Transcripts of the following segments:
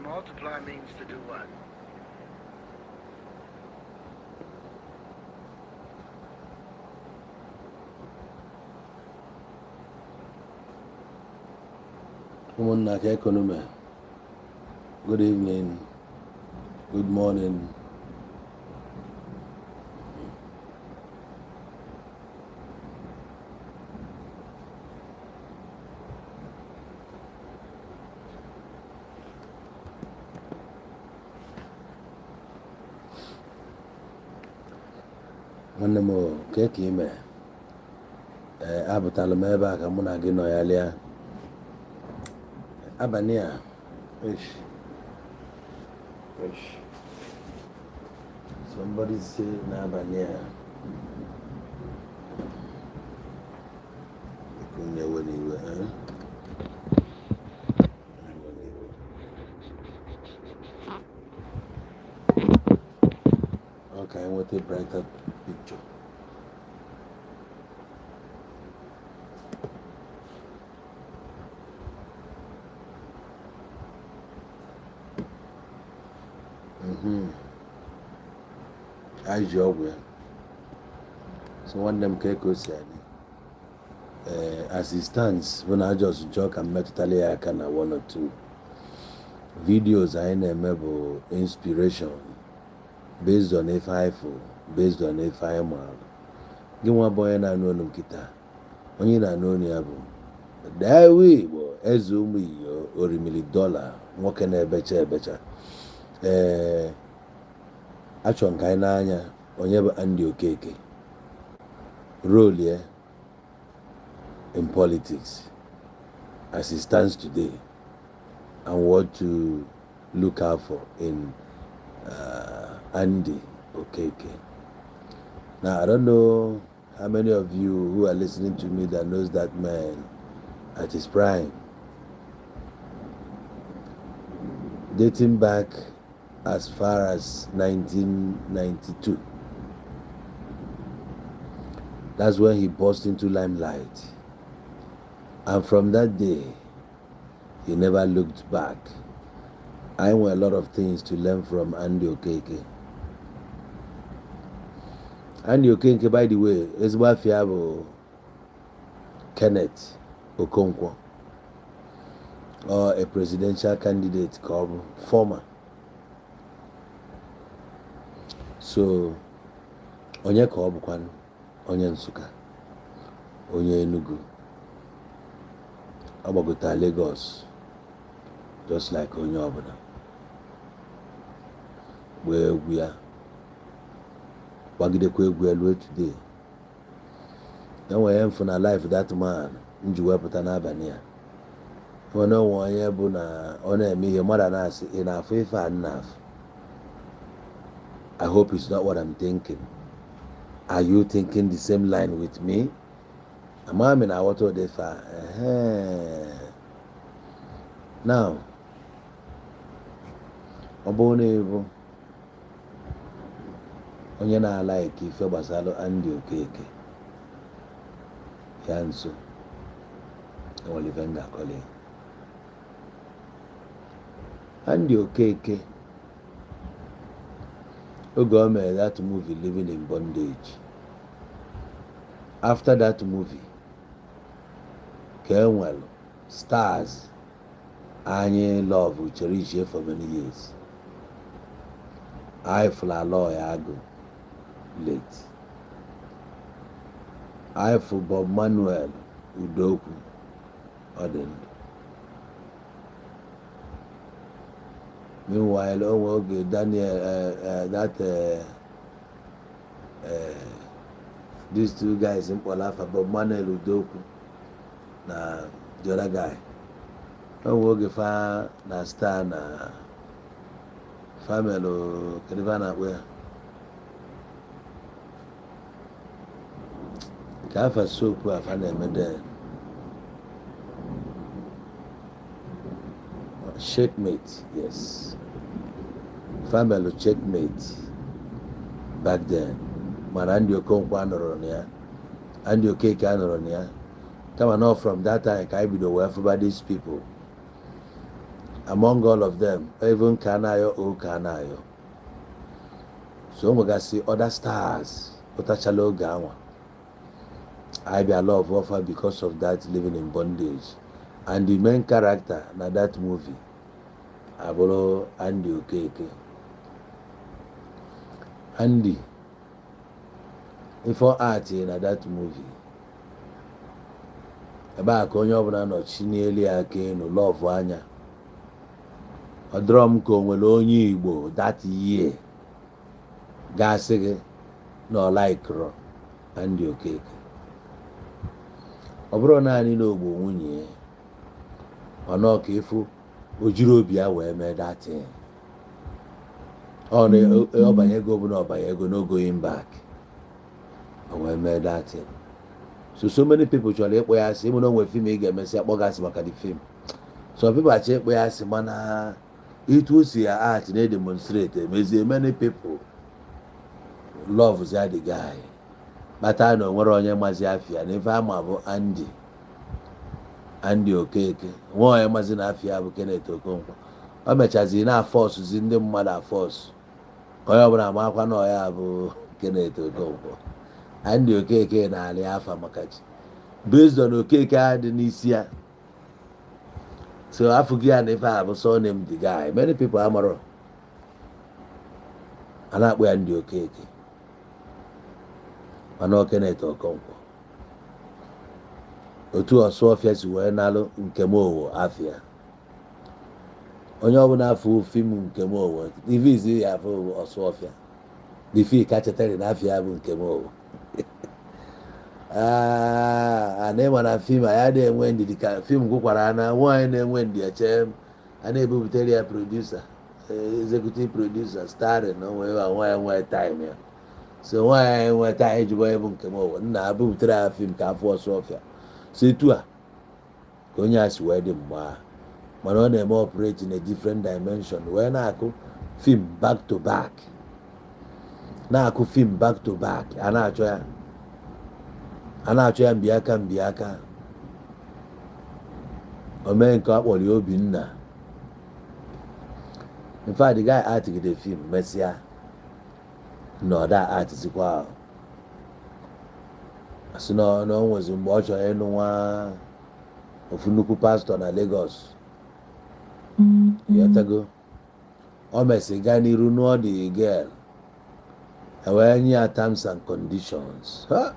Multiply means to do what? Ụmụnna, ka economy. Good evening, good morning. Nwanne m, ke ka ime? Ee, apụtala m ebe a ka mụ na gị nọ ya lịa abalị a. Eish. Eish. Somebody say n'abalị a onye were iwe, eh? Ewe n'iwe. Ọ ka anyị nweta brighter picture. Anyị ji ọgwụ ya. So nwanne m, ka o si adị, ee, as it stands bụ na just chọọ ka m metụtala ya aka na one or two videos anyị na-eme bụ inspiration based on ife anyị fụ, based on ife anyị maara. Gị nwa bụ onye na-anụ olu m kịta, onye na-anụ olu ya bụ Dawe Igbo, eze ụmụ iyo, orimili dọla, nwoke na-ebecha ebecha. Ee, achọrọ m ka anyị n'anya onye bụ Andy Okeke, role ya in politics as it stands today and what to look out for in Andy Okeke. Now, I don't know how many of you who are listening to me that knows that man at his prime, dating back as far as 1992. That's when he burst into limelight. And from that day, he never looked back. I want a lot of things to learn from Andy Okeke. Andy Okeke, by the way, ezigbo afịa bụ Kenneth Okonkwo, or a presidential candidate ka ọ bụ former. So, onye ka ọ bụkwanụ? Onye Nsụka, onye Enugu. Ọ gbagota Lagos just like onye ọbụla. Gbaa egwu ya, gbagidekwa egwu ya ruo today. Enwere ihe mfu na life that man m ji wepụta n'abalị a. Nwere onwe onye bụ na ọ na-eme ihe, mmadụ na-asị, "Ị na-afụ ife a m na-afụ? I hope it's not what I'm thinking. Are you thinking the same line with me?" Ama m na aghọta ụdị ife a. Ehe. Now, ọ bụrụ na ị bụ onye na-alike ife gbasara Andy Okeke, ya nso enwere ife m ga-akọli ya. Andy Okeke, oge o mere that movie Living in Bondage, after that movie ka e nwere stars anyị love, cherish for many years. Anyị fụrụ Aloy Agụ late, anyị fụ Bob Manuel Udokwu, ọ dị ndụ. Meanwhile, o nwere oge Daniel, that these two guys mkpọrọ afa, Bob Manuel Udokwu na the other guy, o nwere oge fa na star na family. Kedu ife a na-akpọ ya ka afa soap afa na-eme then? Checkmate, yes, family Checkmate back then. Mana Andy Okonkwo anọrọ na ya, Andy Okeke anọrọ na ya, kama na from that time ka anyị bido wee fụba these people. Among all of them, even Kanayo O Kanayo. So o nwegasị other stars pụtachala oge anwa I bịa love offer because of that Living in Bondage, and the main character na that movie abụrụ Andy Okeke. Andy ife art na that movie, ebe a ka onye ọbụla nọ chinielu ya aka elu, love anya. Ọ dịrọ m ka o nwere onye Igbo that year ga-asị gị na ọ likeụrụ Andy Okeke. Ọ bụrụ naanị na ogbo nwunye ya, mana ọ ka ịfụ o jiri obi ya wee mee that thing. Ọ na ọbanye ego bụ na ọbanye ego, no going back. O wee mee that thing. So many people chọrọ ịkpọ ya asị. Ịmụ na onwe film ị ga-emesị akpọ gị asị maka the film. Some people achọ ịkpọ ya asị, mana etu o si ya art na-edemonstrate emezie many people love ya the guy, kpata na o nwere onye mazi afịa na ife ama bụ Andy, Andy Okeke. Nwe onye mazi na afịa bụ Kenneth Okonkwo. O mechaziri na aforcezi ndị mmadụ aforce ka onye ọbụla makwa na ọya bụ Kenneth Okonkwo. Andy Okeke na-alị afa maka chi based on Okeke a dị n'isi ya. So afụghị ya na ife a bụ surname the guy. Many people amarọ a na-akpọ ya Andy Okeke, mana ọ Kenneth Okonkwo. Otu Ọsụọfịa si wee nalụ Nkem Owo afịa, onye ọbụla afụ film Nkem Owo, ife izi ya afụ Ọsụọfịa. The film ka chetara na afịa bụ Nkem Owo. A na-ịma na film a ya na-enwe ndidi ka film gwụkwara na nwaanyị na-enwe ndidi eche a na-ebupụtere ya producer, executive producer, starring na onwe ya. Nwaanyị nwee time ya, so nwaanyị nwee time iji onye bụ Nkem Owo nna abupụtara ya film ka afọ Ọsụọfịa. So etu a ka onye a si wee dị mgbe ahụ, mana ọ na-eme operate in a different dimension, wee na-akụ film back to back, na-akụ film back to back. A na-achọ ya, a na-achọ ya mbiaka mbiaka. O mee nke ọ kpọrọ ya Obinna. In fact, the guy actigide film, mesịa na ọ da actzikwa ahụ. Asị na o nwezi mgbe ọ chọrọ ịnụ nwa ofu nnukwu pastọ na Lagos. Ịghọtago? O mesị gaa n'iru nụọ the girl, ewee nye ya terms and conditions. Ha!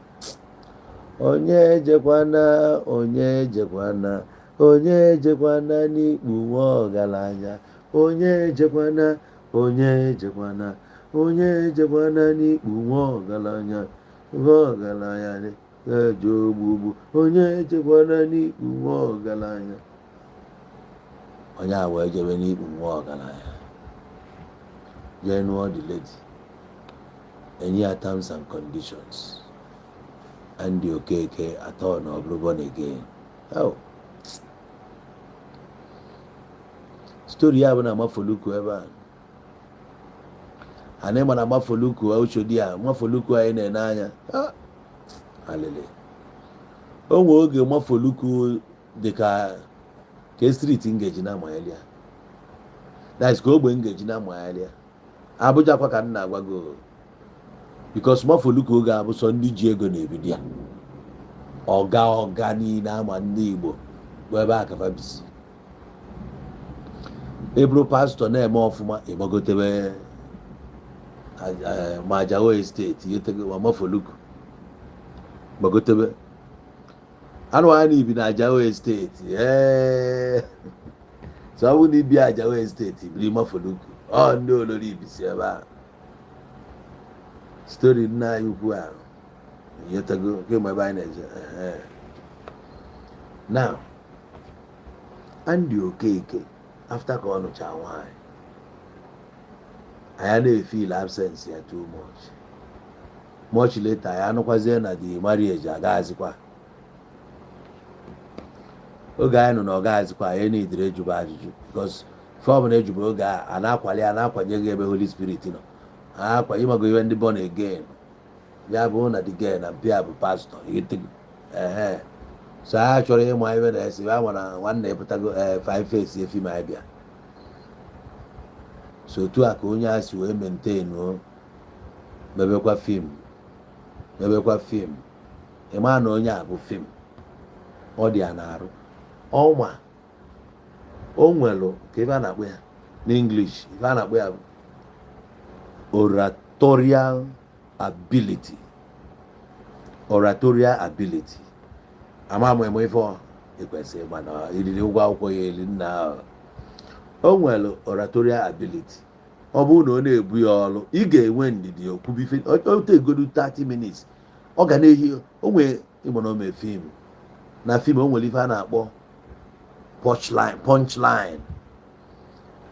Onye ejekwana, onye ejekwana, onye ejekwana n'ikpu nwa ọgaranya, onye ejekwana, onye ejekwana, onye ejekwana n'ikpu nwa ọgaranya, nwa ọgaranya eje ogbugbu, onye ejekwana n'ikpu nwa ọgaranya. Onye a wee jebe n'ikpu nwa ọgaranya, jee nụọ the lady, enye ya terms and conditions. Andy Okeke atọ na ọ bụrụ born again. Oh. Story ya bụ na Mafoluku ebe a anyị ma na Mafoluku Oshodi a, Mafoluku anyị na-ene anya. Ah, alele o nwee oge Mafoluku dị ka street ngeji na amaghalịa, that is ka ogbe ngeji na amaghalịa Abuja kwa ka m na-agwa gị o. Because Mafoluku oge abụ sọ ndị ji ego na-ebido ya. Ọga ọga niile ama ndị Igbo bụ ebe a kafa bisi. Eburu pastọ na-eme ọfụma, ịgbagotebe ma Ajao Estate, yetego ma Mafoluku gbagotebe. Anụ anya ibi na Ajao Estate, ee, so ọ bụrụ na ibi Ajao Estate, biri Mafoluku, ọ ndị olori ibisi ebe a. Story nna anyị ukwu a, yetego kemgbe ebe anyị na-eje. Ehe. Now, Andy Okeke, after ka ọ nụcha nwaanyị, anyị na-efeel absence ya too much. Much later ya anụkwazie na the marriage agaghịzikwa. Oge anyị nọ na ọ gaghịzikwa, anyị nidere ejuba ajụjụ, because ife ọbụla ejuba oge a na-akwali, a na-akwanye gị ebe Holy Spirit nọ a akwanye ịmago ihe ndị born again ya bụ na the girl na mpia bụ pastọ. Ehe, so a chọrọ ịma ibe na-esi ya nwara nwanne ịpụtago. Ee, five face efi ma anyị bịa. So otu a ka onye a si wee maintain o, mebekwa film, mebekwa film. Ị maa na onye a bụ film ọ dị ya n'arụ ọnwa. O nwere ka ebe a na-akpọ ya n'English, ife a na-akpọ ya bụ oratorial ability. Oratorial ability, ama m eme ife ọ ekwesịrị, mana iriri ụgwọ akwụkwọ ya eri nna ahụ. O nwere oratorial ability. Ọ bụrụ na ọ na-ebu ya ọrụ, ị ga-enwe ndidi okwubife otu egodu 30 minutes, ọ ga na-ehi o nwee ịgbọ na ome film. Na film, o nwere ife a na-akpọ punchline. Punchline,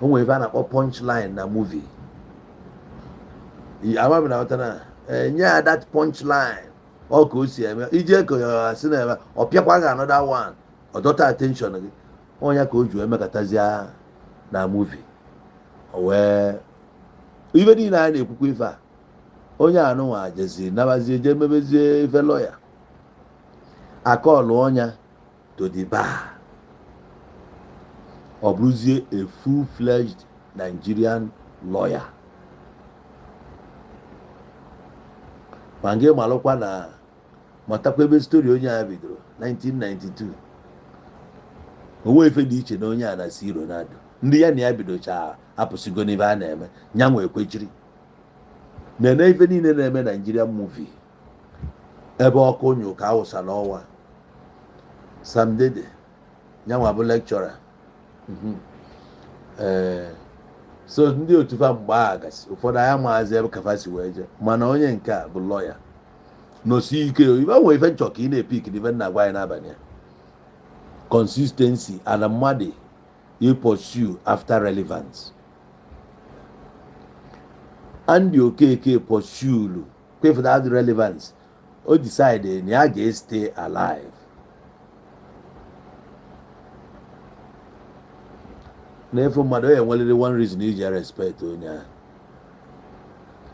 o nwere ife a na-akpọ punchline na movie. Ama m na ghọta na enye ya that punchline. Ọ ka o si eme ije ka ya asị na eme, ọ pịakwa gị another one, ọ dọta attention gị. Ọnya ka o ji wee mekọtazie na movie. O wee ife niile a na-ekwukwa, ife a onye anụnwa jezi nabazie, jee mebezie ife lawyer, akọlụ ọnya to the bar, ọ bụrụzie a full-fledged Nigerian lawyer. Ma gị malụkwa na matakwa ebe story onye a bidoro 1992. Onwe ife dị iche na onye a na C Ronaldo. Ndị ya na ya bidocha apụsịgo n'ife a na-eme nyanwa ekwechiri na-ene ife niile na-eme Nigerian movie. Ebe ọkụ nyụ ka awụsa n'ọnwa. Sam Dede nyanwa bụ lecturer. Ee, so ndị otu fa mgbe a gasị ụfọdụ anya maazi ebe kafa si wee jee, mana onye nke a bụ lawyer nọsi ike. Ife nwere ife nchọ ka ị na-epik n'ife nna gwa anyị n'abalị a: consistency and mmadụ you pursue after relevance. Andy Okeke pursue kwefu that relevance. O decide na ya ga-stay alive n'efu mmadụ. O enwerịrị one reason iji respect onye ahụ.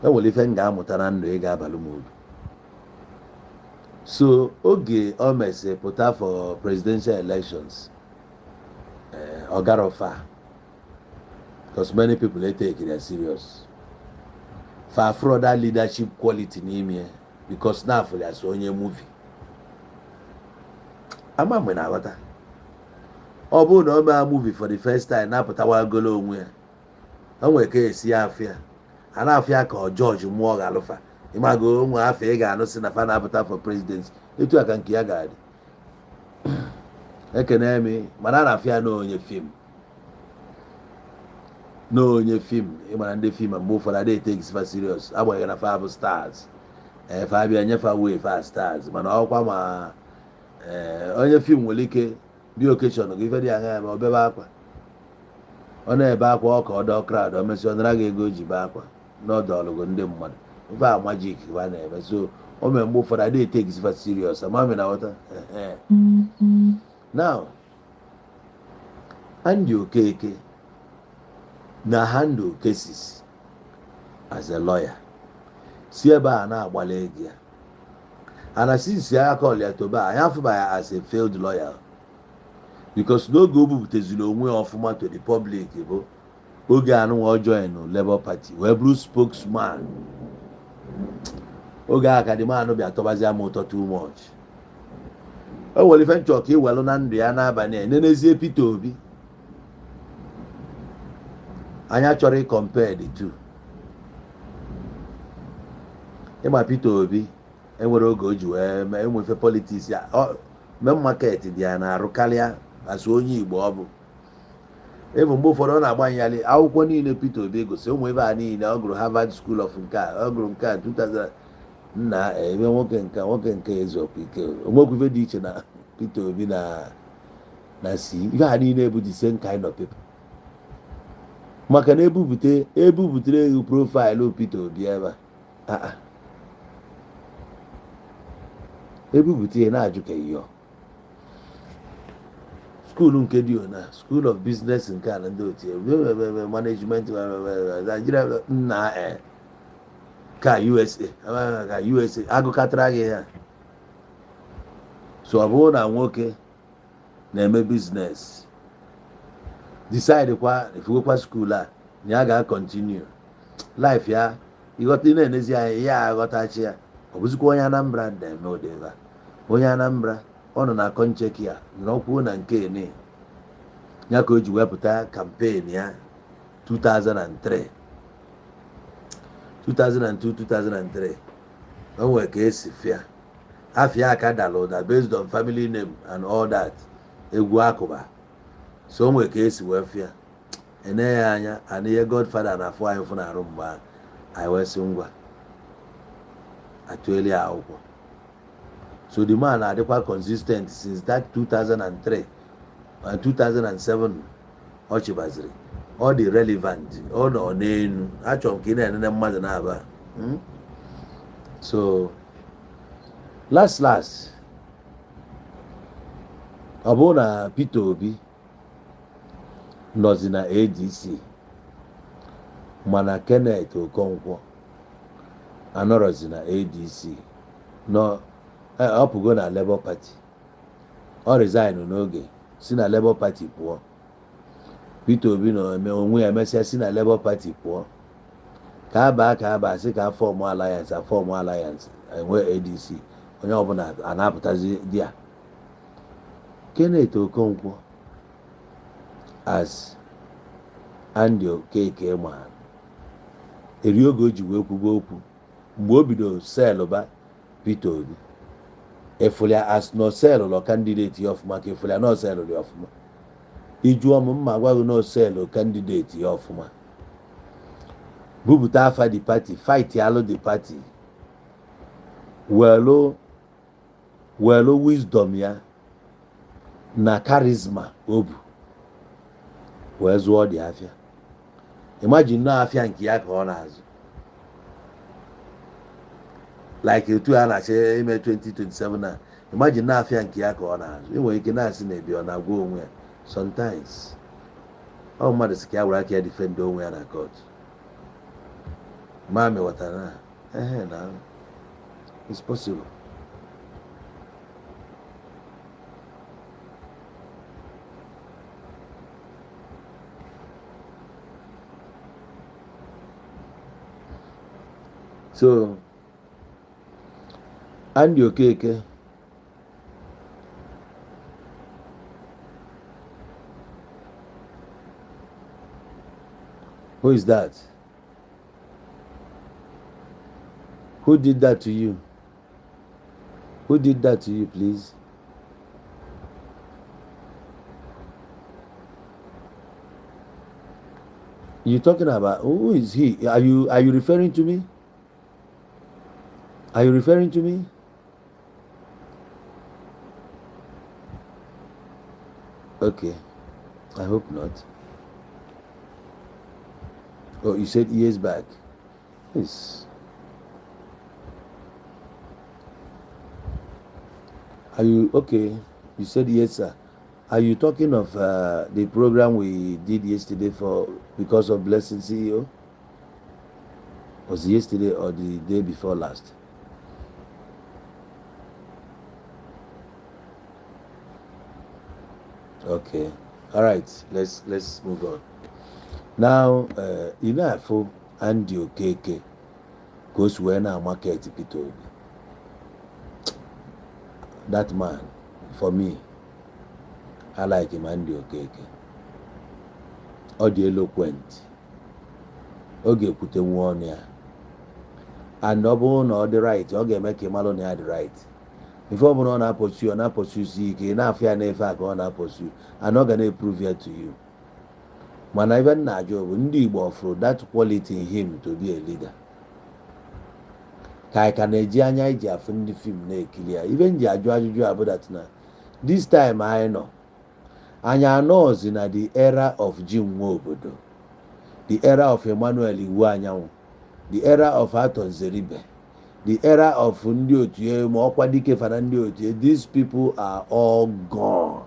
E nwere ife m ga-amụta na ndụ ị ga-abalụ m uru. So oge o mesịrị pụta for presidential elections, ọ gara far because many people dey take it serious fa afro that leadership quality n'ime ya, because na afọ ya so onye movie ama mgbe na-aghọta. Ọ bụrụ na o mee movie for the first time, na-apụtawagolo onwe ya, o nwere ka esi ya afịa a na-afịa ka ọ George mụọ ga-alụfa. Ịmago onwe afọ ị ga-anụ si na fa na-apụta for presidency, etu a ka nke ya ga-adị. Ekene m, mana a na-afịa na onye film, na onye film. Ịmara ndị film mgbe ụfọdụ adịghị take fa serious, agbanyeghị na fa bụ stars. Ee, fa bịa nyefa wee fa stars, mana ọkwa ma ee, onye film nwere ike dị occasion gị, ife dị anya ma ọ bebe akwa, ọ na-ebe akwa, ọ ka ọ dọọ crowd, o mesịa ọ nara gị ego o ji bee akwa n'ọdụ ọlụgụ ndị mmadụ. Ife a magic ba na-eme. So o mere mgbe ụfọdụ adịghị take fa serious. Ama m na ghọta. Now, Andy Okeke na handle cases as a lawyer, si ebe a na-agbalị ego ya, and since ya call ya toba, anyị afụba ya as a failed lawyer, because n'oge o bupụtaziri onwe ya ọfụma to the public bụ oge anụnwa ọ join Labour Party wee bụrụ spokesman. Oge a ka the man bịa tọbazie m ụtọ too much. O nwere ife nchọ ka iwelụ na ndụ ya n'abalị a. Nenezie Peter Obi, anya chọrọ ịcompare the two. Ịma Peter Obi enwere oge o ji wee mee enwefe politics ya, main market dị ya na-arụ karịa asụ onye Igbo. Ọ bụ ebu mgbe ụfọdụ ọ na-agbanyelị akwụkwọ niile Peter Obi gosi ụmụ ebe a niile. Ọ gụrụ Harvard School of nke a, ọ gụrụ nke a 2000 nna ebe nwoke nke nwoke nke eziokwu ike onwekwu ife dị iche na Peter Obi na si ife ha niile bụ the same kind of people, maka na ebupụte ebupụtere ego profile Peter Obi ebe a, ebupụta ya na-ajụ ka iyo school nke dị na school of business nke a na ndị otu management Nigeria nna ka USA, ka USA agụkatara gị ya. So ọ bụrụ na nwoke na-eme business, decide kwa efugokwa school a. Na ya ga-acontinue life ya. Ịghọta, ị na-enezi anya ya, aghọtachi ya. Ọ bụzikwa onye Anambra na-eme ụdị ebe a. Onye Anambra ọ nọ na kọncheki ya nọkwuo na nke ene ya ka o ji wepụta campaign ya 2003, 2002, 2003. O nwere ka esi fịa afịa aka dara ụda based on family name and all that. Egwu akụba so o nwere ka esi wee fịa ene ya anya ana ihe godfather na-afụ anyị fụ na-arụ. Mgbe ahụ anyị wee sị ngwa, atụeli ya akwụkwọ. So the man adịkwa consistent since that 2003 and 2007. Ọ chịbaziri, ọ dị relevant, ọ nọ n'elu. Achọrọ m ka ị na-enene mmadụ na-aba. So last last, ọ bụrụ na Peter Obi nọzi na ADC, mana Kenneth Okonkwo anọrọzi na ADC, nọ ọ pụgo na Labour Party. Ọ resign n'oge, si na Labour Party pụọ. Peter Obi na eme onwe ya emesịa si na Labour Party pụọ, ka aba ka aba sị ka form alliance, aform alliance, enwe ADC. Onye ọbụla a na-apụtazi di ya. Kenneth Okonkwo, as Andy Okeke, ma eri oge o ji wee kwuba okwu mgbe o bido sellụba Peter Obi, efulia as no sellụlọ candidate ya ọfụma, ka efulia no sellụlụ ya ọfụma. Ijuọ m mma, gwa gị no sellụ candidate ya ọfụma, bupụta afa the party, fight alụ the party, welu welu wisdom ya na charisma o bu wee zụọ dị afịa. Imagine na afịa nke ya ka ọ na-azụ, like etu a na-achọ ime 2027 na imagine na afịa nke ya ka ọ na-azụ. Ị nwere ike na-asị na ebi ọ na-agwa onwe ya. Sometimes ọ mmadụ sị ka ya were aka ya defend onwe ya na court. Ma mewatara na ehe na it's possible. So Andy Okeke, who is that? Who did that to you? Who did that to you, please? You talking about, who is he? Are you referring to me? Are you referring to me? Okay, I hope not. Oh, you said years back. Yes. Are you okay? You said yes, sir. Are you talking of the program we did yesterday for because of Blessing CEO? Was it yesterday or the day before last? Okay. All right. Let's move on. Now, ị na-afụ Andy Okeke ka o si wee na market Peter Obi. That man, for me, I like him. Andy Okeke. Ọ dị eloquent. Ọ ga-ekwutenwu ọnụ ya. And ọ bụrụ na ọ dị right, ọ ga-eme ka ị malụ na ya dị right. Ife ọ bụla ọ na-apursue, ọ na-apursue si ike. Ị na-afụ ya n'efe a ka ọ na-apursue, and ọ ga na-eprove ya to you. Mana ife m na-ajụ bụ, ndị Igbo ọfụrụ that quality in him to be a leader? Ka anyị ka na-eji anya iji afụ ndị film na-ekiri ya? Ife m ji ajụ ajụjụ a bụ that na this time anyị nọ, anyị anọọzi na the era of Jim Nwobodo, the era of Emmanuel Iwuanyanwu, the era of Arthur Nzeribe, the era of ndị otu ya, ma ọkwa dike fana ndị otu ya. These people are all gone.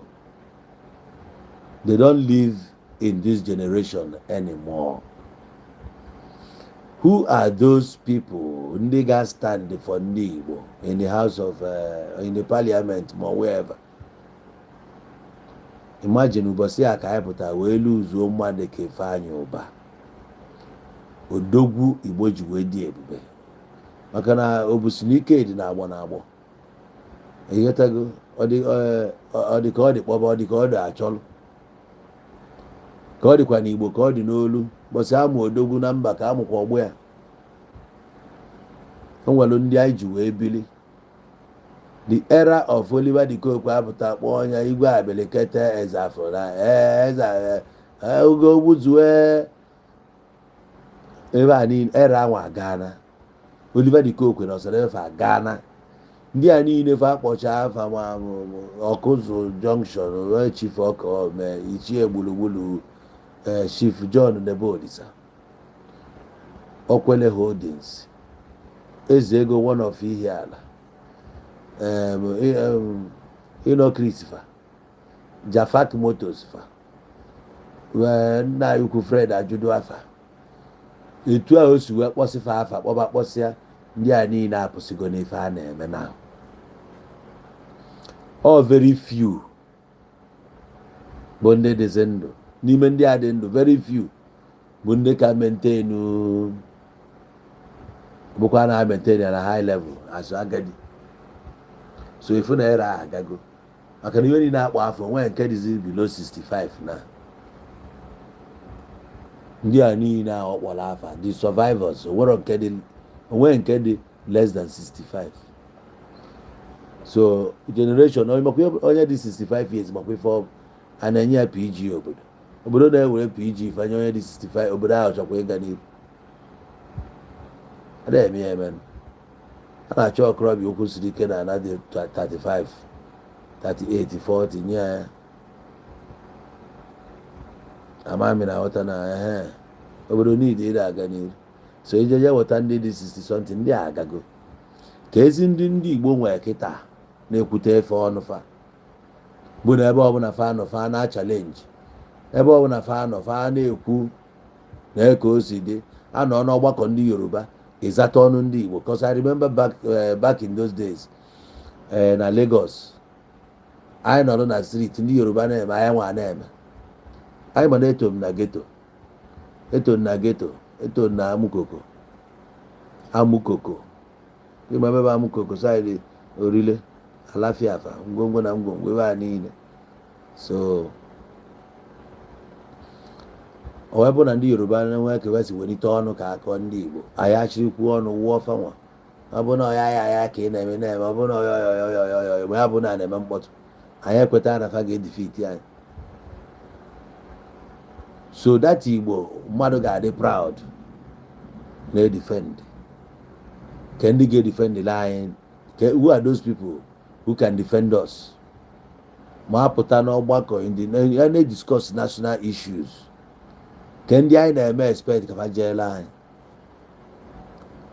They don't live in this generation anymore. Who are those people ndị ga stand for ndị Igbo in the house of in the parliament ma wherever? Imagine ụbọchị a ka anyị pụtara wee luzuo mmadụ ka Ifeanyị Ụba. Odogwu Igbo ji wee dị ebube, maka na obusi na ike dị na agbọ na agbọ. Ịghọtago? Ọ dị ọ dị ka ọ dị kpọba, ọ dị ka ọ dị achọlụ, ka ọ dịkwa n'Igbo, ka ọ dị n'olu. Bọsị amụ odogwu na mba ka amụkwa ọgbọ ya. O nwere ndị anyị ji wee bili the era of Oliver De Coque. Apụta kpọọ ọnya igwe abilikete eze afọ na eze ogo gbuzue ebe a niile. Era anwa agaana. Oliver De Coque na Ọsadebe agaana. Ndị a niile fa akpọcha afa ma Ọkụzụ Junction wee Chief Ọka Ome, Ichie Gburugburu, Chief John Nebolisa, Okwele Holdings, Eze Ego, one of Ihiala, Ino Christopher, Jafak Motors, fa wee nna anyị ukwu Fred Ajudu afa. Etu a o si wee kpọsịfa afa, kpọba kpọsịa, ndị a niile apụsịgo n'ife a na-eme na ọ very few bụ ndị dịzi ndụ. N'ime ndị a dị ndụ, very few bụ ndị ka maintain, bụkwa na maintain ya na high level azụ agadi. So ifu na era agago, maka na ihe niile akpọ afọ nwee nke dịzi below 65 na ndị a niile a ọ kpọrọ afa, the survivors, onwero nke dị, onwe nke dị less than 65. So generation onye onye dị 65 years, makwa ife ọ a na-enye ya PG obodo. Obodo na-ewere PG fanye onye dị 65, obodo ahụ chọkwa ịga n'ihu. A na-eme ya eme. A na-achọ okorobịa okwu siri ike na ana dị 35, 38, 40, nye ya. Amami na aghọta na ehe obodo niile ịda aga n'ihu. So ijeje weta ndị dị 60 something, ndị a agago. Ka ezi ndị Igbo nwee kịta na-ekwute efe ọnụ fa bụ na ebe ọbụla fa nọ, fa na challenge. Ebe ọbụla fa nọ, fa na-ekwu na ka o si dị. Anọ n'ọgbakọ ndị Yoruba, ịzata ọnụ ndị Igbo, cause I remember back in those days na Lagos, anyị nọrọ na street, ndị Yoruba na-eme, anyị nwa na-eme. Anyị ma na eto m na ghetto, eto m na ghetto, eto m na Amukoko. Amukoko, ịma ebe Amukoko side Orile Alafiafa, ngwongwo na ngwongwo ebe a niile. So o wee bụ na ndị Yoruba na-enwe ka esi welite ọnụ ka akọ ndị Igbo, anyị achịrịkwu ọnụ wụọ fanwa. Ọ bụ na ọya ya ya ka ị na-eme na-eme, ọ bụ na ọya ọya ọya ọya ọya, ma ya bụ na a na-eme mkpọtụ, anyị ekweta na fa ga-edefeat anyị. So that Igbo mmadụ ga-adị proud na-edefend ka ndị ga-edefend anyị. Ka who are those people who can defend us ma apụta n'ọgbakọ ndị ya na-ediscuss national issues? Ke ndị anyị na-eme expect ka fa jeela anyị?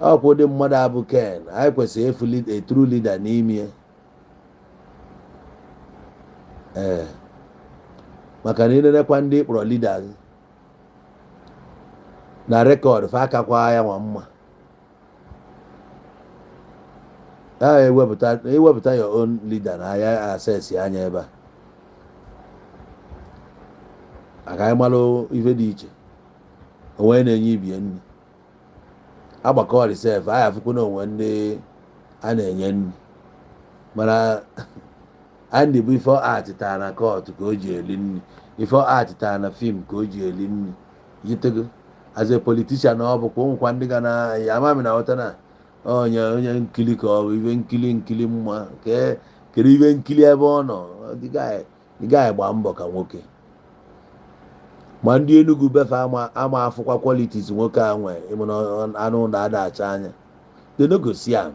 Ọkwa ụdị mmadụ abụ Ken anyị kwesịrị ịfụ a true leader n'ime ya. Ee, maka na ịnenekwa ndị kpọrọ leaders na record fa, akakwa ya nwa mma. A ewepụta, ewepụta your own leader na ya assess anya ebe a aka anyị malụ ife dị iche. Onwe na-enye ibie nri agbakọ sef, anyị afụkwu na onwe ndị a na-enye nri, mana Andy bụ ife art taa na court ka o ji eli nri, ife art taa na film ka o ji eli nri. Yitego as a politician, ọ bụkwa ụmụkwa ndị ga na amami na ghọta na onye onye nkili ka ọ bụ ife nkili nkili mma ke kedu ife nkili ebe ọ nọ. The guy gba mbọ ka nwoke, ma ndị Enugu befe ama ama afụkwa qualities nwoke a nwee. Ịmụ na anụ ụlọ ada acha anya, they no go see am.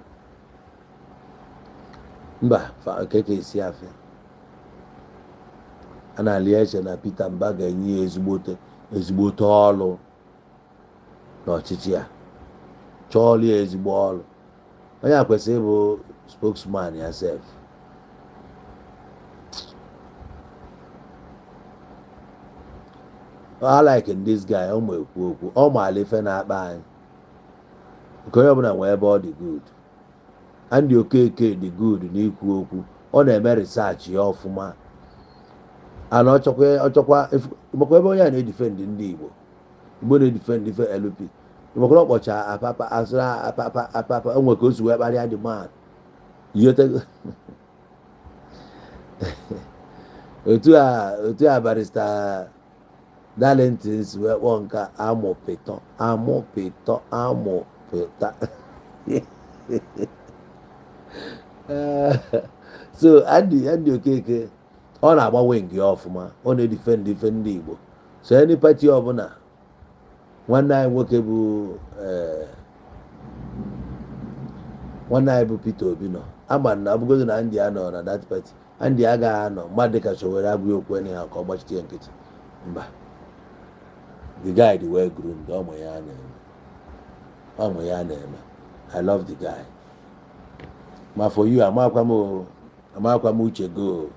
Mba, keke esi afịa a na-ali eche na Peter Mba ga-enye ya ezigbote ezigbote ọlụ n'ọchịchị a. Chọọlụ ya ezigbo ọlụ. Onye a kwesịrị ịbụ spokesman ya sef. I like this guy. Ọ ma ekwu okwu, ọ maala ife na-akpa anyị. Nke onye ọbụla nwee ebe ọ dị good. Andy Okeke dị good n'ikwu okwu. Ọ na-eme research ya ọfụma ana ọchọkwa ọchọkwa. Makwa ebe onye a na-edefend ndị Igbo, Igbo na-edefend ife LP. Ịmakwara ọkpọcha apapa asụrụ apapa apapa, o nwere ka o si wee kparịa the man. Yotego otu a Barrister Darlington si wee kpọọ nke amụpịtọ amụpịtọ amụpịta. So Andy Okeke, ọ na-agba wing ya ọfụma, ọ na-edefend ife ndị Igbo. So any party ọbụla nwanne anyị nwoke bụ nwanne anyị bụ Peter Obi nọ, ama na ọbụgodo na Andy anọ na that party, Andy agaghị anọ mmadụ dịka Sowore agwụ okwu anyhow ka ọ gbachite ya nkịtị. Mba, the guy dị well groomed. Ọmụ ya na-eme, ọmụ ya na-eme. I love the guy. Ma for you, amakwa m o, amakwa m uche go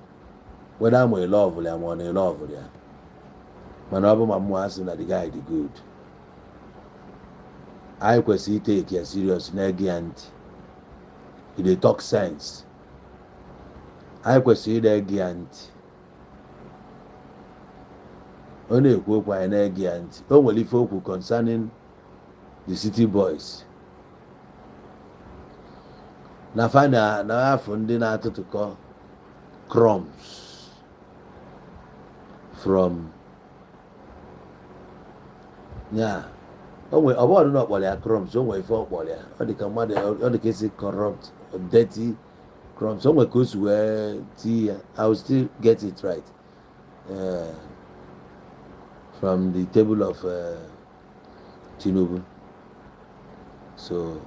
whether ma love ya ma ọ na love ya, mana ọ bụ ma mmụọ asị na the guy dị good. Anyị kwesịrị itake ya serious, na-ege ya ntị. He dey talk sense. Anyị kwesịrị ịna-ege ya ntị. Ọ na-ekwu okwu, anyị na-ege ya ntị. O nwere ife okwu concerning the city boys na fa na afọ ndị na-atụtụkọ crumbs from ya. O nwere ọ bụrụ na ọ kpọrọ ya crumbs, o nwere ife ọ kpọrọ ya, ọ dị ka mmadụ, ọ dị ka esi corrupt, dirty crumbs. O nwere ka o si wee tii ya. I will still get it right from the table of Tinubu. So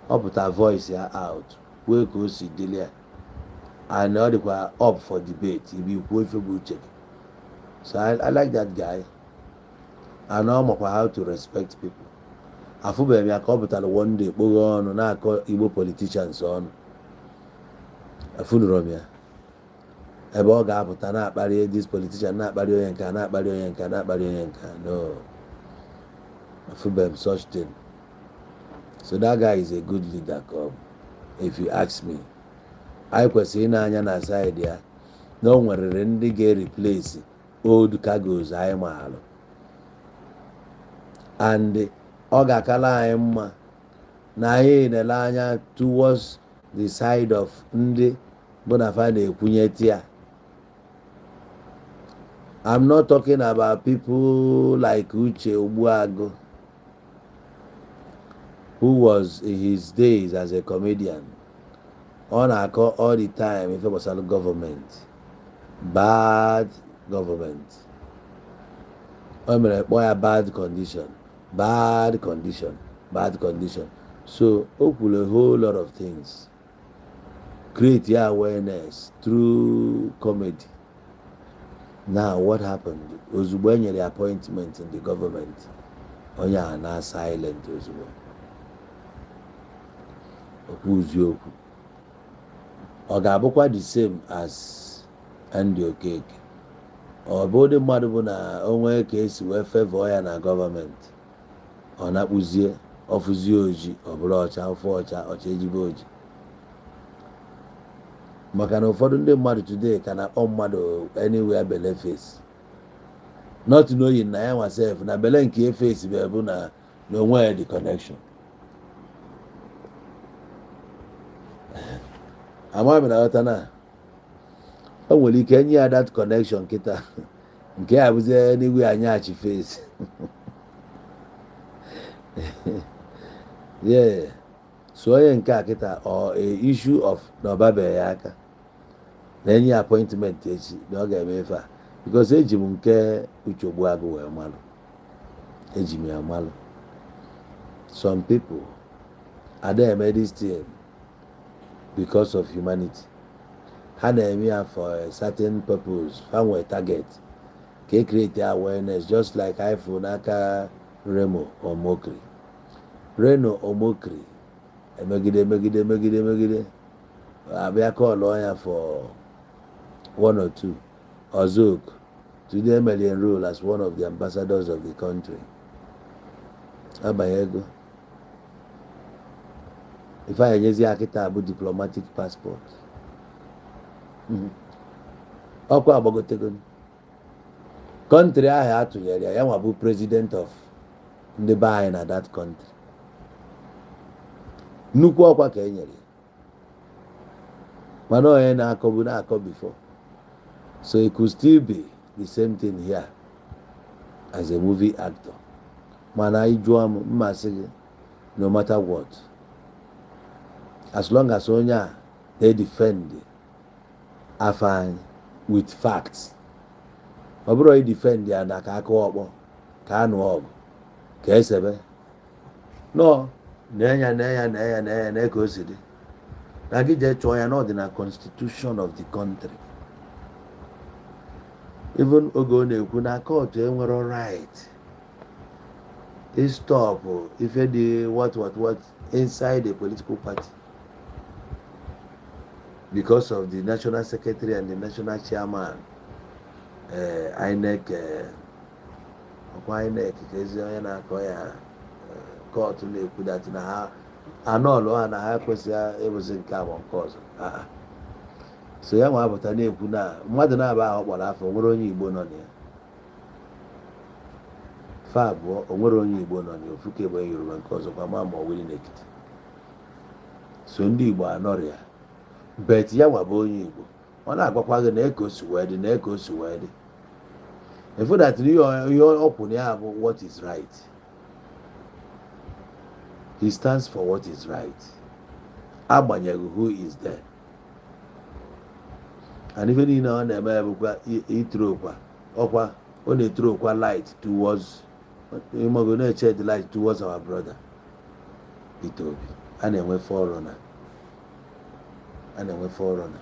ọ pụta voice ya out, kwuo ka o si dịrị ya, and ọ dịkwa up for debate ibi kwuo ife bụ uche gị. So I like that guy, and ọ makwa how to respect people. Afụbeghị m ya ka ọ pụtara one day kpoghe ọnụ na-akọ Igbo politicians ọnụ. Afụnụrụ m ya ebe ọ ga-apụta na-akparị this politician, na-akparị onye nka, na-akparị onye nka, na-akparị onye nka. No, afụbeghị m such thing. So that guy is a good leader ka ọ bụ, if you ask me. Anyị kwesịrị ị na-anya na side ya na o nwerere ndị ga-replace old cargos anyị maalụ, and ọ ga-akala anyị mma na anyị na-ele anya towards the side of ndị bụ na fa na-ekwunye tia. I'm not talking about people like Uche Ogbuagu, who was in his days as a comedian, ọ na-akọ all the time ife gbasara gọọmenti, bad government. O mere kpọọ ya bad condition, bad condition, bad condition. So o kwuru a whole lot of things, create ya awareness through comedy. Now what happened? Ozugbo e nyere appointment in the government, onye a na silent ozugbo, okwuzi okwu. Ọ ga-abụkwa the same as Andy Okeke? Ọ bụ ụdị mmadụ bụ na o nwee ka esi wee favour ya na gọọmenti, ọ na-akpụzie ọfụzie oji, ọ bụrụ ọcha, ofe ọcha, ọcha ejibe oji. Maka na ụfọdụ ndị mmadụ today ka na-akpọ mmadụ anywhere belle face, not knowing na ya nwa sef na belle nke face bụ ebu na na onwe ya the connection. Amaghị m na ghọta na o nwere ike enye ya that connection kịta, nke ya bụzie n'igwe anyachi face. Yeah, so onye nke a kịta, ọ a issue of na ọbabeghị ya aka na-enye ya appointment echi na ọ ga-eme ife a, because eji m nke Uche Ogbuagụ wee malụ, eji m ya malụ. Some people ada eme this thing because of humanity. Ha na-eme ya for a certain purpose. Ha nwee target ka e create awareness, just like iPhone n'aka Reno Omokri. Reno Omokri emegide, emegide, emegide, emegide, abịa call ya for one or two Ozok. Today emere enroll as one of the ambassadors of the country. Abanye ego ife anyị enyezi ya kịta bụ diplomatic passport. Ọkwa agbagotego country ahụ atụnyere ya, ya nwa bụ president of Ndị be anyị na that country, nnukwu ọkwa ka e nyere ya, mana onye na-akọbu na-akọ before. So it could still be the same thing here as a movie actor. Mana ị jụọ m, mmasị gị, no matter what, as long as onye a na-edefend afọ anyị with facts, ọ bụrụ idefend ya na ka aka ọkpọ, ka a nụọ ọgụ, ka esebe nọ na-enya na-enya na-enya na-enya na ka o si dị na gị jee chọọ ya na ọ dị na constitution of the country. Even oge ọ na-ekwu na court enwero right stop ife dị what what what inside a political party because of the national secretary and the national chairman, INEC, ọkwa INEC ka ezi onye na-akọ ya, court na-ekwu that na ha anọọlụ ha na ha ekwesịghị ịbụzi nke a ma nke ọzọ. Ah, ah. So ya nwa apụta na-ekwu na mmadụ na-aba ahụ kpọrọ afọ, onwere onye Igbo nọ na ya. Fa abụọ, onwere onye Igbo nọ na ya. Ofu ka bụ onye Yoruba, nke ọzọ kwa ma ọ wili n'Ekiti. So ndị Igbo anọrọ ya, but ya nwa bụ onye Igbo, ọ na-agwakwa gị na eke o si wee dị, na eke o si wee dị, efu that ihe ọ kwụ na ya bụ what is right. He stands for what is right, agbanyeghị who is there. And ife niile ọ na-eme bụkwa itrokwa ọkwa, ọ na-etrokwa light towards ịmago, na-eche the light towards our brother Peter Obi. A na-enwe forerunner, a na-enwe forerunner.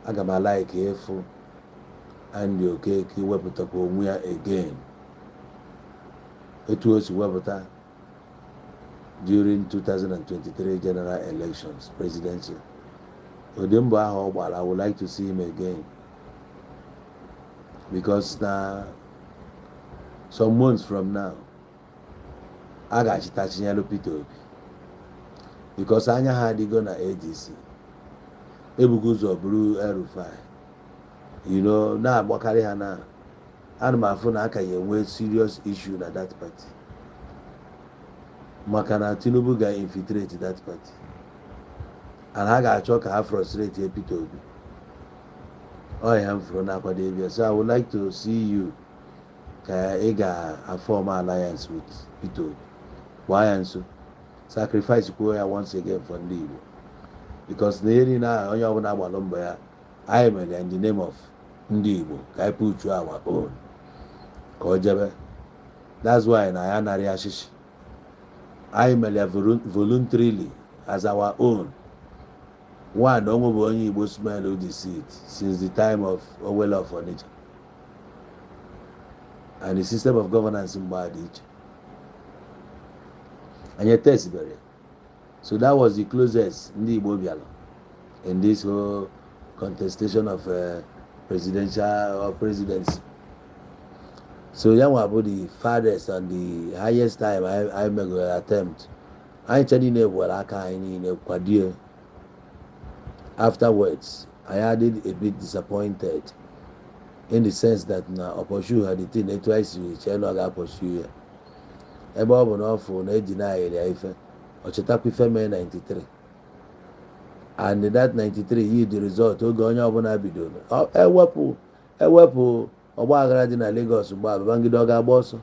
Aga m a-like ịfụ Andy Okeke wepụtakwa onwe ya again etu o si wepụta during 2023 general elections, presidential. Ụdị mbọ ahụ ọ gbara, I would like to see him again, because na some months from now a ga-achịtachinyelu Peter Obi, because anya ha adịgo na ADC ebugo ụzọ buru El-Rufai, na-agbakarị ha. Na ana m afụ na aka ya enwe serious issue na that party, maka na Tinubu ga-infiltrate that party and ha ga-achọ ka ha frustrate Peter Obi. Ọ ya m fụrụ na-akwado ịbịa. So I would like to see you ka ị ga-form alliance with Peter Obi, gbaa ya nso, sacrifice kwuo ya once again for ndị Igbo, because na ihe niile ahụ onye ọbụla gbalụ mbọ ya, anyị mere ya in the name of ndị Igbo, ka anyị puchu our own ka ọ jebe. That's why na ya narị ashishi anyị mere ya voluntarily as our own one. Onwe bụ onye Igbo smell the seat since the time of Owele of Onitsha and the system of governance mgbe a dị iche, anyị etesibere. So that was the closest ndị Igbo bịara in this whole contestation of presidential or presidency. So ya nwa bụ the farthest and the highest time anyị megoro attempt. Anyị ncha niile gwara aka anyị niile kwadie. Afterwards anyị adị a bit disappointed in the sense that na ọ pursue ha the thing etu anyị siri chee na ọ ga-apursue ya, ebe ọ bụ na ọ fụ na eji na-ayịrị ya ife. Ọ chetakwa ife mee 93, and that 93 yi the result oge onye ọbụla bidoro ewepụ ewepụ ọgba aghara dị na Lagos mgbe a. Babangida ọ ga-agba ọsọ?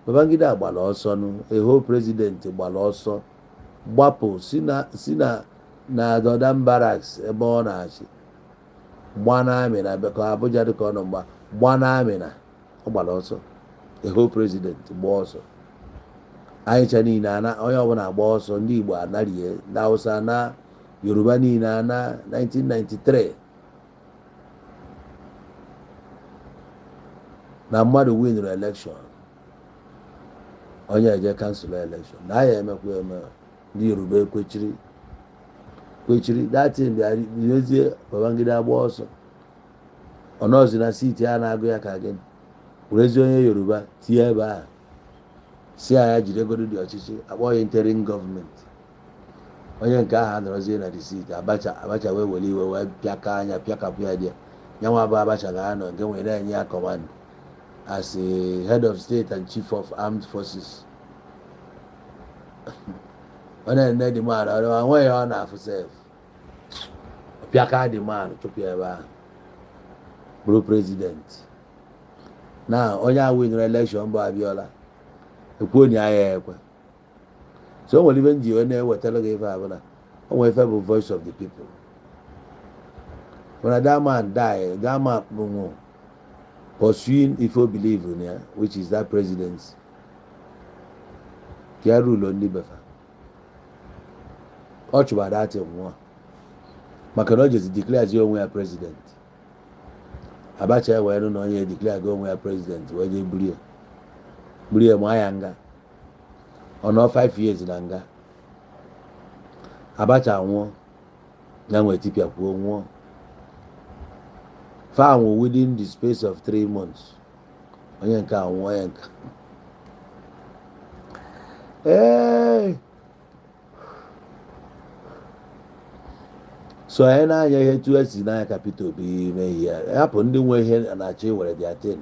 Babangida gbara ọsọ nụ. A whole president gbara ọsọ, gbapụ si na Dodan Barracks ebe ọ na-achị, gba na amị na ka Abuja dị ka ọ nọ mgba, gba na amị na ọ gbara ọsọ. A whole president gba ọsọ, anyị cha niile ana, onye ọbụla agba ọsọ. Ndị Igbo anarie, ndị Hausa na Yoruba niile ana 1993 na mmadụ winere election, onye eje cancel election na ya emekwa eme. Ndị Yoruba ekwechiri kwechiri datin bịa mezie. Babangida agba ọsọ, ọ nọzi na seat a na-agụ ya ka gịnị, werezie onye Yoruba tie ebe a, si ya jidegodo dị ọchịchị, akpọ ya interim gọọmenti. Onye nke ahụ anọrọzie na the seat. Abacha, Abacha wee were iwe wee pịaka anya pịakapụ ya dị ya. Nyanwa bụ Abacha ga-anọ nke nwere na-enye ya command. As a head of state and chief of armed forces, ọ na-ene the man, ọ nweghị ọ na-afụ sef. Pịaka the man, chụpụ ya ebe ahụ, bụrụ president. Na onye a winere election bụ Abiola, ekwuo na ya ekwe. So o nwere ife nji wee na-ewetara gị ife a bụ na o nwere ife bụ voice of the people. Mana that man die, that man nwụ pursuing ife o believe in ya, which is that presidency, ka ya rule ndị befa. Ọ chụbara that nwụọ maka na o jezi declare onwe ya president. Abacha wee nụ na onye declare onwe ya president, wee jee buru ya, buru ya, maa ya nga. Ọ nọ 5 years na nga. Abacha nwụọ, ya nwee tipịa kwuo nwụọ. Fa nwụ within the space of 3 months, onye nke a nwụọ, onye nke ee. So anyị na-anya ihe etu esi n'anya ka Peter Obi mee ihe ya, hapụ ndị nwe ihe na-achọ iwere their thing.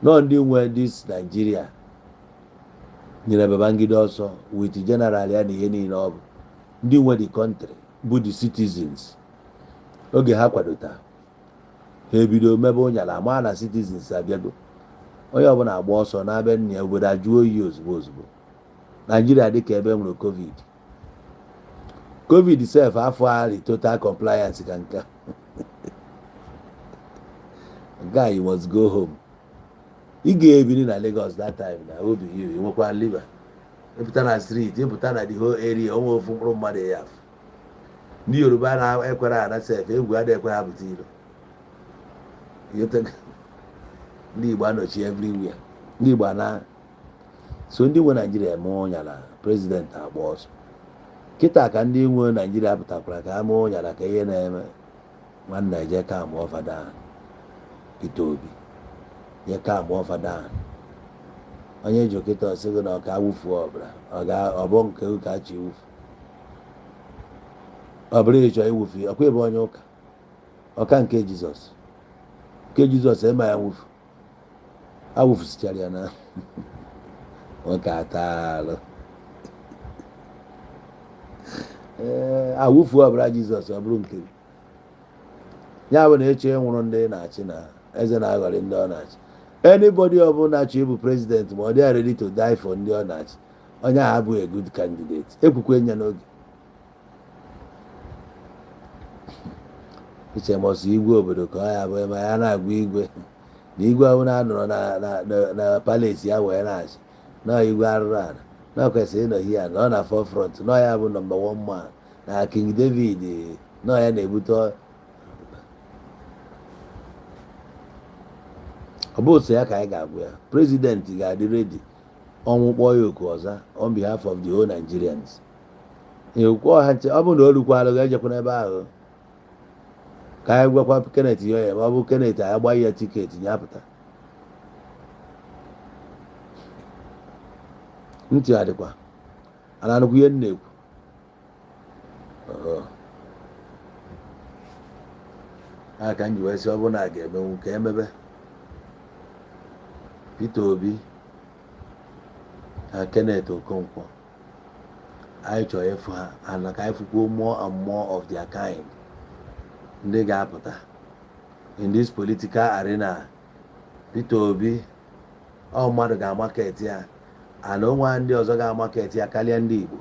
Nọ ndị nwe this Nigeria nyere Babangida ọsọ with general ya na ihe niile. Ọ bụ ndị nwe the country bụ the citizens. Oge ha kwadota, ha ebido mebe ụnyala ama na citizens abịago, onye ọbụla agba ọsọ na-abịa nna ya. Obodo ajụọ oyi ozugbo ozugbo. Naijiria dịka ebe nwere COVID. COVID sef afọ ari total compliance ka nke nke a, you must go home. Ị ga-ebiri na Lagos that time na obi gị nwekwa liver ịpụta na street, ịpụta na the whole area, onwe ofu mkpụrụ mmadụ ya afụ. Ndị Yoruba na-ekwere ana sef, egwu adịghị ekwe ha pụta ilo. Ndị Igbo anọchi everywhere, ndị Igbo ana. So ndị nwe Naijiria eme ụnyala, president agba ọsọ. Kịta ka ndị nwe Naijiria pụtakwara ka ha mee ụnyala ka ihe na-eme. Nwanne, eje ka mụọ fada Peter Obi je ka mụọ fada. Onye ji kịta ọsị gị na ọ ka awụfuo ọbara, ọ bụ nke ụka chi iwufu ọ bụrụ ịchọ iwufu. Ọkwa ebe onye ụka ọka nke Jizọs, nke Jizọs eme ya nwufu, awụfusichara ya na nwoke ataalụ. Ee, awụfuo ọbara Jizọs, ọ bụrụ nke ya bụ na eche nwụrụ ndị na-achị na eze na-aghọrị ndị ọ na-achị. Anybody ọbụla chọ ịbụ president, ma ọ dị ready to die for ndị ọ na-achị, onye ahụ abụghị a good candidate. Ekwukwe nya n'oge iche ma ọsọ igwe obodo ka ọ ya bụ ma ya na-agwa igwe na igwe ọbụla nọrọ na palace ya wee na-achị na igwe arụrụ ala, na ọ kwesịrị ịnọ hia, nọ na forefront, nọ ya bụ number one man na King David, nọ ya na-ebute. Ọ bụ otu ya ka anyị ga-agwa ya. President ga-adị ready ọnwụ kpọọ ya oku ọza on behalf of the whole Nigerians. Ekwu ọha nche, ọ bụrụ na o rukwalụ ga ejekwa n'ebe ahụ ka anyị gwakwa Kenneth ya, ma ọ bụ Kenneth, anyị agbaghị ya ticket ya pụta. Ntị adịkwa ana anụkwu ihe m na-ekwu. A ka m ji wee sị, ọ bụrụ na a ga-emenwu ka emebe Peter Obi na Kenneth Okonkwo, anyị chọrọ ịfụ ha ana ka anyị fụkwuo more and more of their kind, ndị ga-apụta in this political arena. Peter Obi, ọ mmadụ ga-amarket ya ana onwe ndị ọzọ ga-amarket ya karịa ndị Igbo.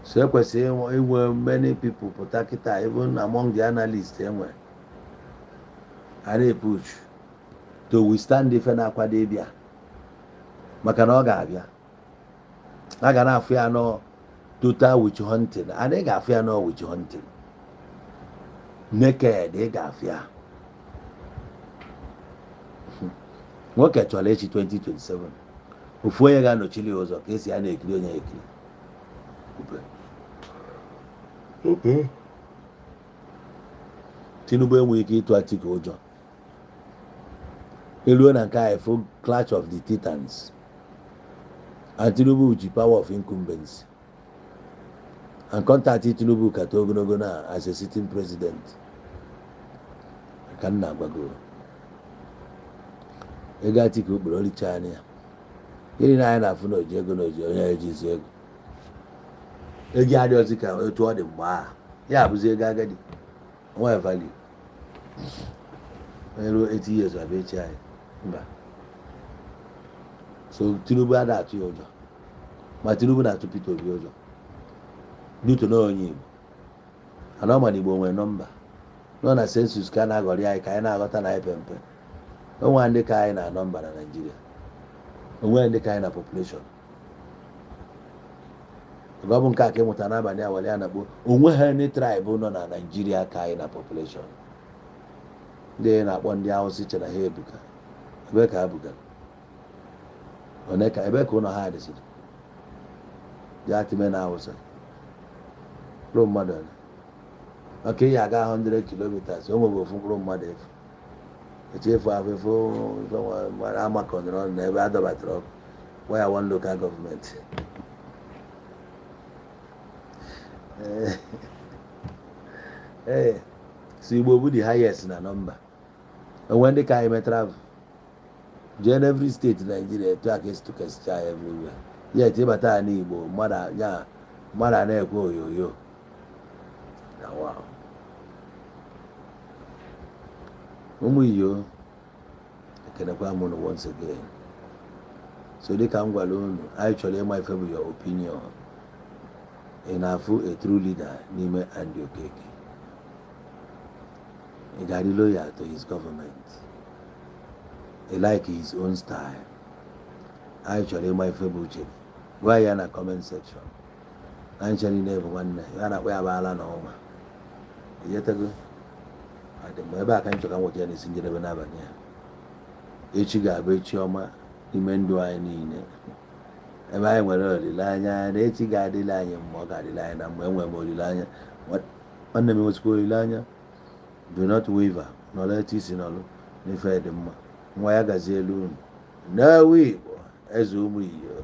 So ekwesịrị inwe many people pụta kịta, even among the analysts enwe a na-epush to withstand ife na-akwado ịbịa, maka na ọ ga-abịa. A ga na-afụ ya nọ total witch hunting, and ị ga-afụ ya nọ witch hunting naked. Ị ga-afụ ya nwoke chọrọ echi 2027, ofu onye ga-anọchiri ya ụzọ ka esi ya na-ekiri onye ekiri. Tinubu enweghị ike ịtụ Atiku ụjọ. Eruo na nke a, fụ clash of the titans, and Tinubu ji power of incumbency and contact. Tinubu kata ogologo na as a sitting president ka m na-agwago. Ego Atiku kpere oricha anya ya. Gịnị na anyị na-afụ na oji ego na oji onye ejizi ego? Ego adịghịzi ka etu ọ dị mgbe ahụ. Ya abụzi ego agadi onwe value. Onye ruo 80 years abịa echi anyị mba. So Tinubu ada atụ ya ụjọ, ma Tinubu na-atụ Peter Obi ụjọ due to na onye Igbo ana ọ ma na Igbo nwere number nọ na census ka a na-aghọrị anyị, ka anyị na-aghọta na anyị pe mpe. Onwe ndị ka anyị na number na Naịjirịa, onwe ndị ka anyị na population. Ọ bụ nke a ka ịmụta n'abalị a were ya na-akpọ onwe ha. Ndị tribe nọ na Naịjirịa ka anyị na population, ndị na-akpọ ndị Awụsa iche na ha ebuka. Ebe ka ha bugara one ka ebe ka ụlọ ha dịsịrị dị atịme na Awụsa mkpụrụ mmadụ ole maka iyi aga 100 kilometers, o nwebe ofu mkpụrụ mmadụ efu echefu afọ efu amakọnọrọ ọnụ na ebe a dọbatara ọkụ gwa ya one local government. Ee, so Igbo bụ the highest na number. Onwe ndị ka anyị mee travel jee na every state Nigeria, etu a ka esi tụkasịcha ya everywhere. Yet ịbata ya n'Igbo, mmadụ ya mmadụ a na-ekwe oyoyo na wow. Ụmụ iyo, ekenekwa m unu once again. So dịka m gwara unu, anyị chọrọ ịma ife bụ your opinion. Ị na-afụ a true leader n'ime Andy Okeke? Ị ga-adị loyal to his government? Ị like his own style? Anyị chọrọ ịma ife bụ uche gị. Gwa ya na comment section. Na nche niile bụ nwanne ya na-akpọ ya bụ ala na ọnwa ejetego adị mgbe ebe a ka m chọrọ ka m nweta ya n'isi njedebe n'abalị a. Echi ga-abụ echi ọma n'ime ndụ anyị niile, ebe anyị nwere olileanya na echi ga-adịla anyị mma. Ọ ga-adịla anyị na mgbe enwere m olileanya. Nwanne m, enwesikwa olileanya. Do not waver. Nọrọ etu isi nọrọ n'ife dị mma. Nwa ya gazie elu unu n'ewu Igbo, eze ụmụ iyo.